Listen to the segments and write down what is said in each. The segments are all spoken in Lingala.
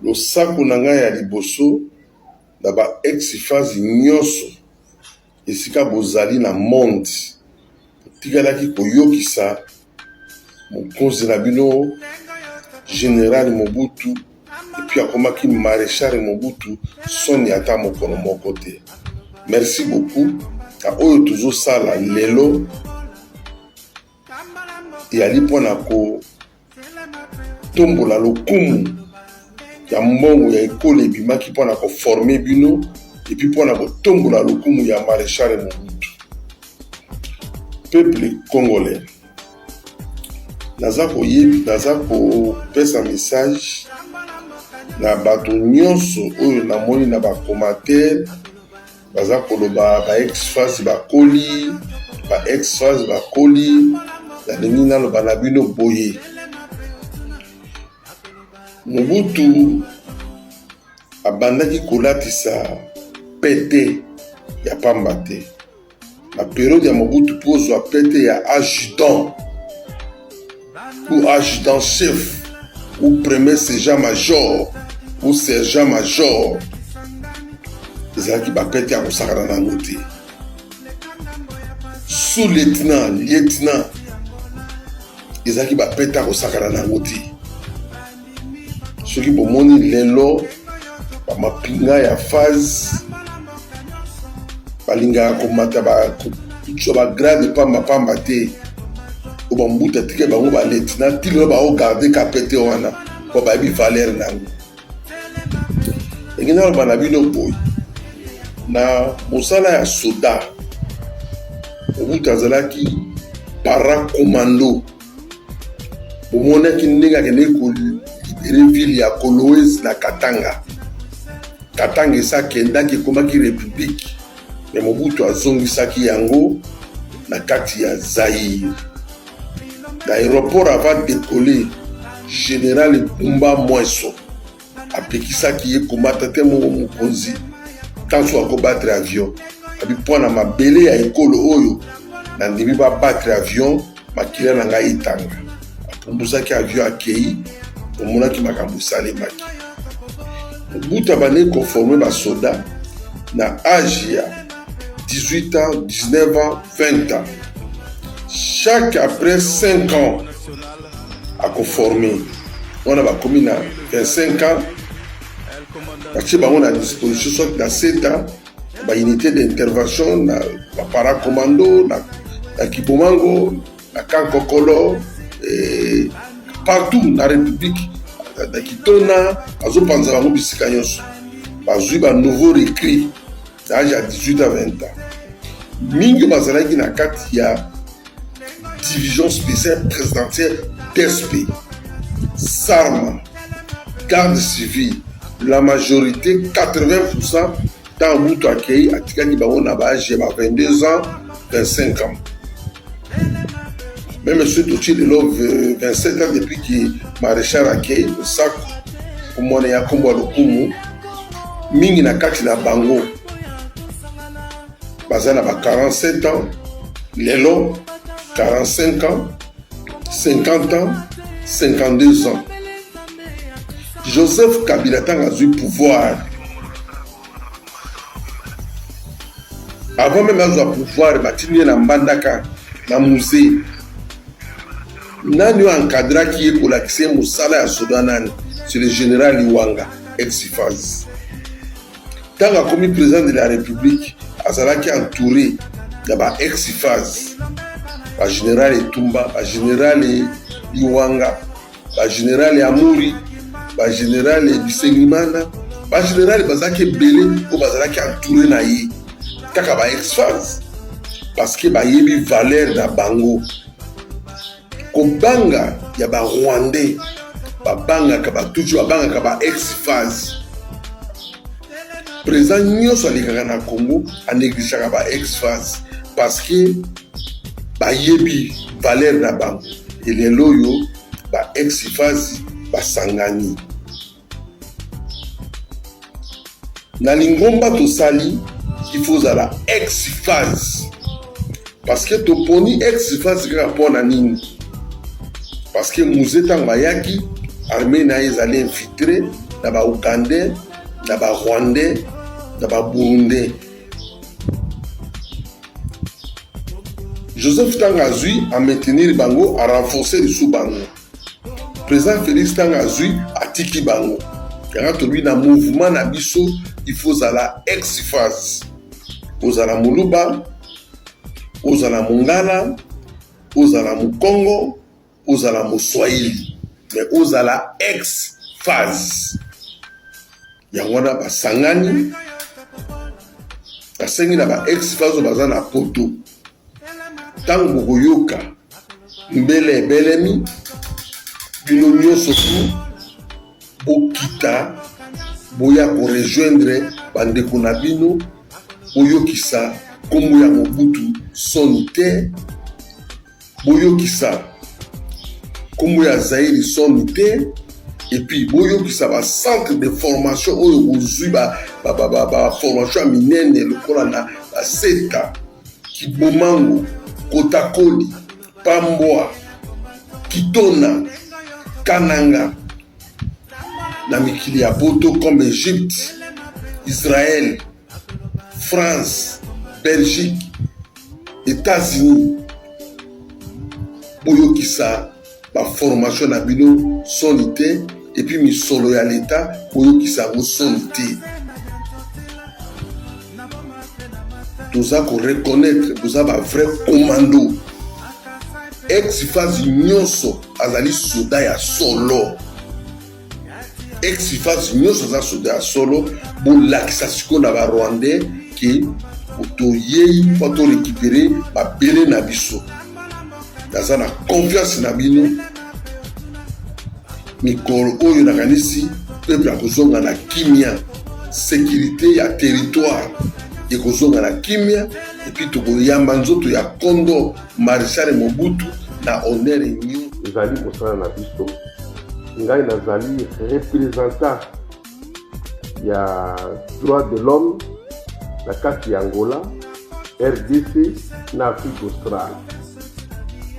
Losako na ngai ya liboso na ba ex-faz nionso esika bozali na monde, botikalaki koyokisa mokonzi na bino General Mobutu et puis akomaki Marechal Mobutu soni ata mokolo moko te. Merci beaucoup na oyo tozosala lelo eyali mpo na kotombola lokumu ya mbongo ya ekolo ebimaki mpo na koforme bino epuis mpo na kotombola lokumu ya Marechal Mobutu. Peuple congolais, naza koyebi, naza kopesa message na bato nyonso oyo namoni na ba commentaire baza koloba ba ex-faz bakoli, ba ex-faz bakoli. Nalingi naloba na bino boye, Mobutu abandaki kolatisa pete ya pamba te. Na periode ya Mobutu, mpo ozwa pete ya adjudant ou adjudant chef ou premier sergent major ou sergent major, ezalaki bapete ya kosakana na yango te. Sous lieutenant, lieutenant, ezalaki bapete ya kosakana na yango te. Soki bomoni lelo bamapinga ya phase balingaka komata kozwa bagrade pamba pamba te, oyo bambuta tika bango baletina ti lelo baogarde kapete wana mpo bayebi valeur na yango. Ndenge naloba na bino boye, na mosala ya soda Mobutu azalaki paracommando. Bomonaki ndenge akendeki kolibere ville ya Kolwezi na Katanga. Katanga esi akendaki, ekomaki republique, me Mobutu azongisaki yango na kati ya Zaïre. Na aéroport avant décoller, général Bumba Mweso apekisaki ye komata te mongo mokonzi ntanso akobatre avion abi mpo na mabele ya ekolo oyo nandimi babatre avion makila na ngai etanga. Apumbusaki avion akei, omonaki makambo esalemaki. Mobutu abandaki koforme basoda na age ya 18 ans, 19 ans, 20 ans. Chaque après 5 ans akoforme wana bakomi na 25 ans, batie bango na disposition soit na seta ba unité d'intervention na ba paracommando na, na Kibomango na Kankokolo et partout na République na Kitona, azopanza bango bisika nyonso. Bazwi ba nouveau recrue na age ya 18 à 20 ans, mingi bazalaki na kati ya division spéciale présidentielle DSP, SARMA, garde civile, la majorité 80% ntango Mobutu akei atikaki bango na baage ya ba 22 ans, 25 ans. Même soki totie lelo 27 ans depuis que maréchal akei losako komona ya nkombo ya lokumu, mingi na kati na bango baza na ba 47 ans lelo, 45 ans, 50 ans, 52 ans. Joseph Kabila ntango azwi pouvoir, avant même azwa pouvoir, batindi ye na Mbandaka na musée. Nani oyo encadraki ye kolakisa ye mosala ya soda? Nani? C'est le général Liwanga, ex-FAZ. Ntango akomi président de la République, azalaki entouré ya ba ex-FAZ, ba général Etumba, ba général Liwanga, ba général Amuri, ba général Bisengimana, ba général bazalaki ebele oyo bazalaki entouré na ye kaka ba ex-FAZ, parce que bayebi valeur na bango. Kobanga ya ba Rwandais, babangaka batutu, babangaka ba ex-FAZ. Président nyonso alekaka na Congo anégligeaka ba ex-FAZ parce que bayebi valeur na bango. Elelo oyo ba ex-FAZ basangani na lingomba tosali, il faut ozala ex-FAZ parce que toponi ex-FAZ kaka mpo na nini? Parce que Mzee ntango ayaki Armée na ye ezali infiltré na ba Ougandais, na ba Rwandais, na ba Burundais. Joseph ntango azwi a maintenir bango, a renforcer lisusu bango. Président Félix ntango azwi atiki bango. Yango tolobi na mouvement na biso, il faut ozala ex phase, ozala moluba, ozala mongala, ozala mokongo, ozala moswahili, mais ozala ex phase. Yango wana basangani, basengi na ba ex phase oyo baza na poto, ntango bokoyoka mbele ebelemi, bino nyonso tu bokita, boya korejoindre bandeko na bino, boyokisa nkombo ya Mobutu soni te, boyokisa nkombo ya Zaire soni te, et puis boyokisa bacentre de formation oyo bozwi baformation ya minene lokola na baseta, Kibomango, Kotakoli, Pambwa, Kitona, Kananga, na mikili ya poto comme Egypte, Israël, France, Belgique, États-Unis. Boyokisa baformation na bino soni te, et puis misolo ya leta boyokisa yango soni te. Toza koreconnaître boza ba vrai commando. Ex phase nyonso azali soda ya solo, ex phase nyonso aza soda ya solo. Bolakisa sikoyo na barwandais ke toyei mpo to récupérer mabele na biso. Naza na confiance na bino. Mikolo oyo nakanisi peuple akozonga na kimia, sécurité ya territoire ekozonga na kimia, et puis tokoyamba nzoto ya kondo Maréchal Mobutu na honneur nyonso. Ezali mosala na biso. Ngai nazali représentant ya droit de l'homme na kati ya Angola, RDC na Afrique australe.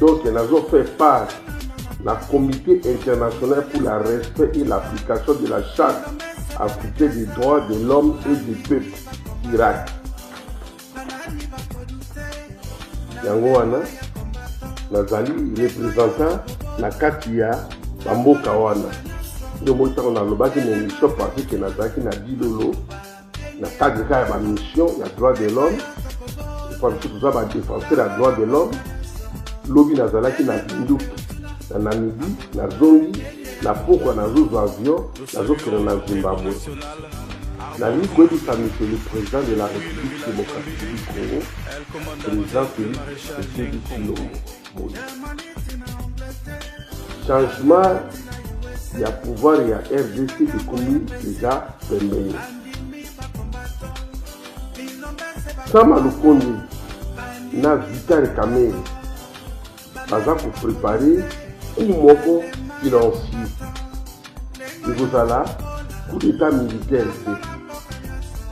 Donc nazo faire part na Comité international pour le respect et l'application de la Charte africaine des droits de l'homme et du peuple, Irak. Yango wana nazali représentant na kati ya bamboka wana. Nde omoi ntango nalobaki na émission passé ke nazalaki na Dilolo na cadre kaka ya bamission ya droit de l'homme, epa biso toza badéfenseur ya droit de l'homme. Lobi nazalaki na Binduki na Namibie, nazongi na pokwa, nazozwa avion, nazokende na Zimbabwe. Nalingi koyebisa monsieur le président de la République démocratique du Congo, président Félix Tshisekedi Tshilombo, boye changement ya pouvoir ya RDC ekomi déjà pembeni. Sama Lukonde na Vital Kamerhe baza koprépare coup moko financier, ekozala coup d'état militaire te.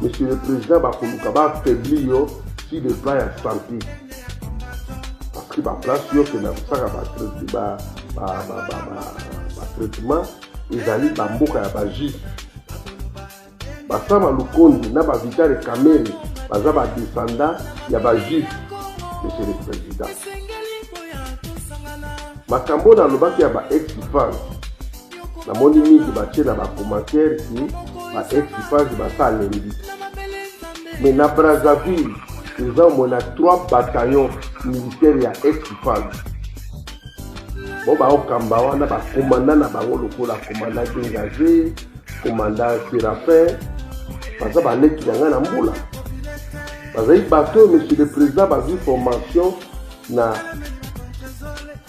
Monsieur le président, bakoluka baaffaiblir yo sur le plan ya santé, parce que baplace yo okenda kosaka batraitement ezali bamboka ya bajuifs. Basama Lukondi na baVital Kamerhe baza badescendant ya bajuifs. Monsieur le président, makambo oyo nalobaki ya ba ex-FAZ, namoni mingi batie na bacommentaire ke ba ex-FAZ basalembi, mais na Brazzaville eza omona 3 bataillon militaire ya ex-FAZ bo baokamba wana, bakomanda na bango lokola commandant Gengaze, commandant Séraphin, baza baleki na ngai na mbula. Bazali bato oyo, monsieur le président, bazwi formation na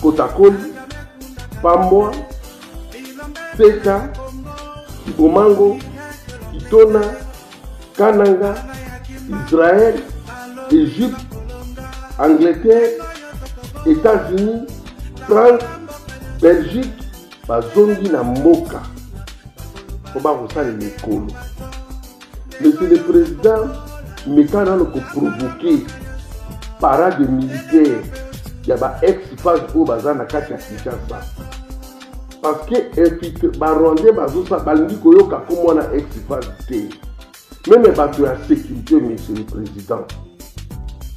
Kotakoli, Pambwa, Seta, Kibomango, Kitona, Kananga, Israël, Égypte, Angleterre, États-Unis, France, Belgique. Bazongi na mboka mpo bakosalela ekolo. Monsieur le président, meka nano koprovoke parade militaire ya ba ex-FAZ oyo baza na kati ya Kinshasa. Parce que infiltre ba rwandais bazosa balingi koyoka kombo wana ex-faz te. Meme bato ya sécurité monsieur le président.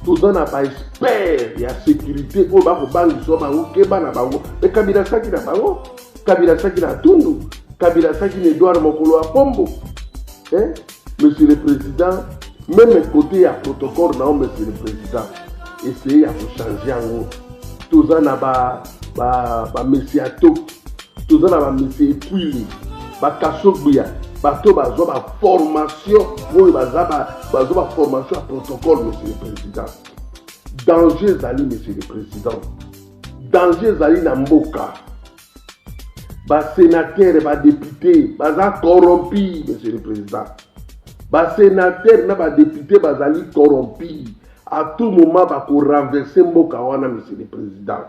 Toza na ba experts ya sécurité oyo bakobangisa bango keba na bango. Mais Kabila asaki na bango. Kabila asaki na Tundu. Kabila asaki na Edouard Mokolo ya Pombo. Hein? Monsieur le président, meme côté ya protocole na yo monsieur le président, essayez ya kochanger yango. Toza na ba ba ba monsieur ya toki, toza na ba monsieur ekwili, ba kasogbuya, bato bazwa ba formation oyo baza ba bazwa ba formation ya protocole monsieur le président. Danger ezali monsieur le président. Danger ezali na mboka. Ba sénateurs, ba députés baza corrompi monsieur le président. Ba sénateurs na ba députés bazali corrompi. À tout moment bako renverser mboka wana monsieur le président.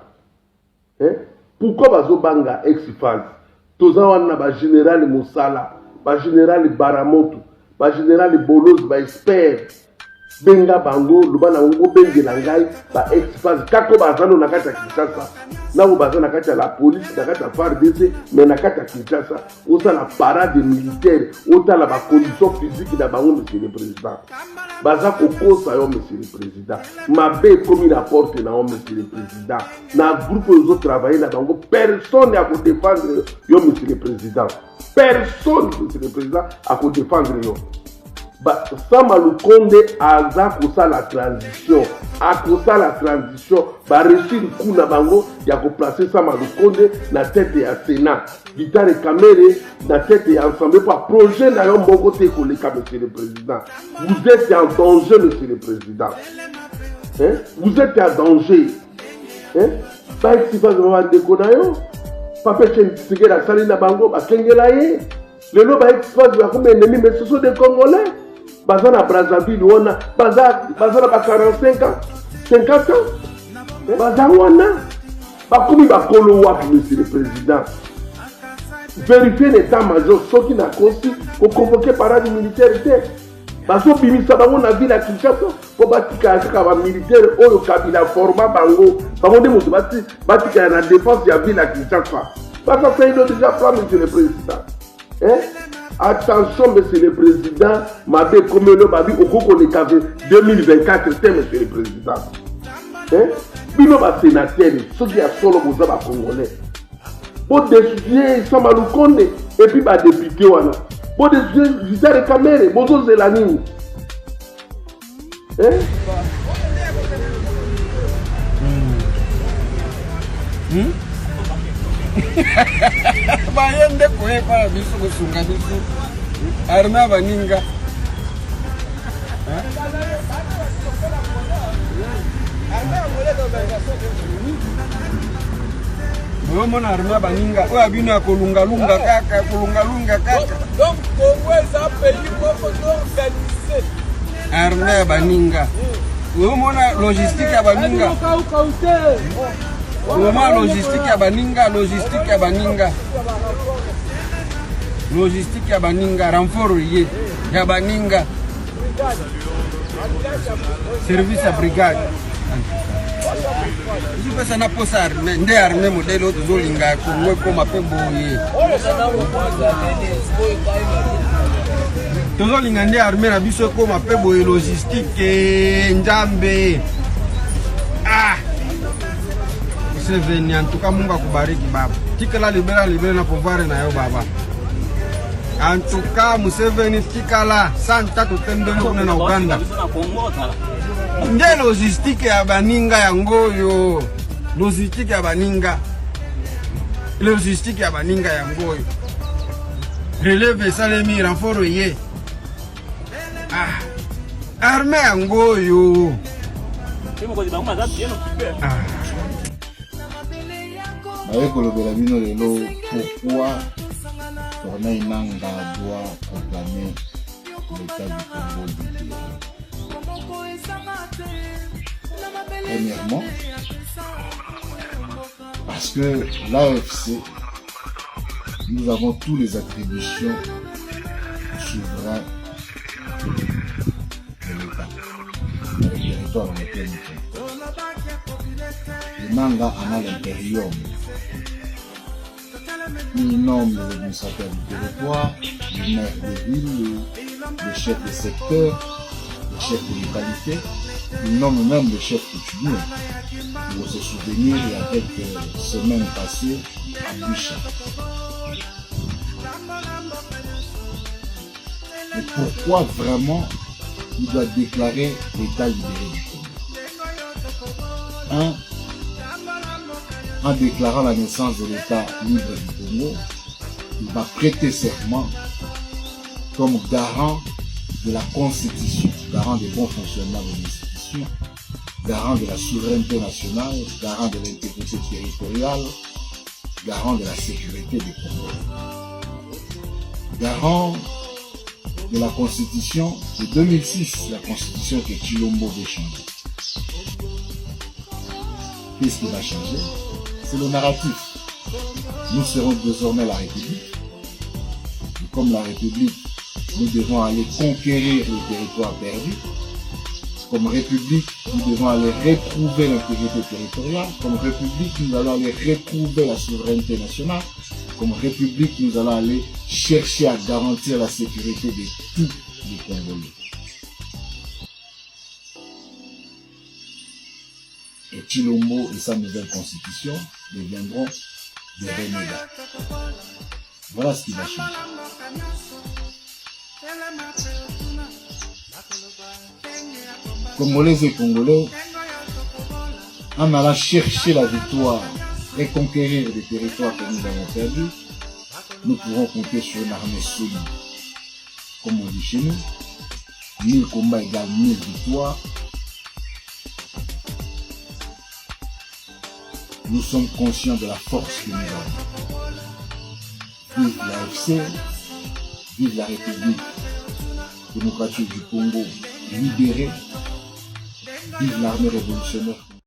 Hein? Pourquoi bazobanga ex-FAZ? Toza wana ba général Mosala, ba général Baramoto, ba général Bolozi, ba expert. Benga bango, loba na bango bobengela ngai ba ex-FAZ kaka oyo baza no na kati ya Kinshasa, na oyo baza na kati ya la police, na kati ya FARDC, mais na kati ya Kinshasa osala parade militaire, otala ba conditions physiques na bango monsieur le président. Baza kokosa yo monsieur le président. Mabe ekomi na porte na yo monsieur le président. Na groupe oyo ozotravaille na bango, personne ya kodefendre yo monsieur le président. Personne monsieur le président akodefendre yo. Ba, Sama Lukonde aza kosala transition, akosala transition, ba réussir coup na bango ya koplacer Sama Lukonde na tête ya Sénat, Vitale Kamere na tête ya Assemblée, po projet na yo moko te koleka monsieur le président. Vous êtes en danger monsieur le président. Hein? Vous êtes en danger. Hein? Ba ex-FAZ ba ndeko na yo. Papa Etienne Tshisekedi asali na bango bakengela ye. Lelo ba ex-FAZ bakomi ennemi, mais ce sont des Congolais. Baza na Brazzaville wana, baza baza na ba 45 ans, 50 ans. Baza wana. Bakomi bakolo wapi monsieur le président? Vérifier l'état-major soki nakosi koconvoquer parade militaire te. Bazobimisa bango na ville ya Kinshasa mpo batikala kaka bamilitaire oyo Kabila forma bango, bango nde moto batikala na défense ya ville ya Kinshasa. Basasa ino déjà plan monsieur le président. Hein? Attention monsieur le président, mabe ekomeli babi okoki koleka 2024 te monsieur le président. Hein? Bino basénateur soki ya solo boza bacongolais, bodestituer Sama Lukonde et puis badéputé wana, bodestituer Vitale Kamere, bozozela nini? Hein? Baye nde koyeba na biso kosunga biso arme ya baninga. Oyomona arme ya baninga oyo ya bino ya kolungalunga kaka, kolungalunga kaka. Donc Congo eza pays moko organisé. Arme ya baninga, oyomona logistique ya baninga, oyomona logistique ya baninga, logistique ya baninga, logistique ya baninga, renfort ye ya baninga, service ya brigade. Ezopesa na posa arme nde arme modele oyo tozolinga ya Kongo ekoma mpe boye. Tozolinga nde arme na biso ekoma mpe boye, logistique. Nzambe, ah Museveni, en tout cas Mungu akubariki baba, tikala libela libela na pouvoir na yo baba. En tout cas Museveni tikala santa, totembeli kuna na Uganda nde logistique ya baninga yango oyo, logistique ya baninga, logistique ya baninga yango oyo. Relève esalemi, renfort ye. Ah, arme yango oyo. Ah. Naye kolobela bino lelo pourquoi Corneille Nangaa doit proclamer l'état du Congo libéré. Premièrement, parce que l'AFC, nous avons toutes les attributions souveraines de l'État, dans le territoire dans lequel nous sommes. Le Nangaa en a l'impérium. Il nomme les administrateurs du territoire, les maires des villes, les chefs de secteur, les chefs de localité. Il nomme même les chefs coutumiers. Pour se souvenir, il y a quelques semaines passées à Boucha. Mais pourquoi vraiment il doit déclarer l'État libéré du Congo? Un, en déclarant la naissance de l'État libre du Congo, il va prêter serment comme garant de la Constitution, garant du bon fonctionnement de l'institution, garant de la souveraineté nationale, garant de l'intégrité territoriale, garant de la sécurité des Congolais. Garant de la Constitution de 2006, la Constitution que Tshilombo veut changer. Qu'est-ce qui va changer? C'est le narratif. Nous serons désormais la République. Et comme la République, nous devons aller conquérir les territoires perdus. Comme République, nous devons aller retrouver l'intégrité territoriale. Comme République, nous allons aller retrouver la souveraineté nationale. Comme République, nous allons aller chercher à garantir la sécurité de tous les Congolais. Et Tshilombo et sa nouvelle constitution deviendront des renégats. Voilà ce qui va changer. Congolais et Congolais, en allant chercher la victoire et conquérir des territoires que nous avons perdus, nous pourrons compter sur une armée solide. Comme on dit chez nous, 1000 combats égale 1000 victoires. Nous sommes conscients de la force que nous avons. Vive l'AFC, vive la République démocratique du Congo libérée, vive l'armée révolutionnaire.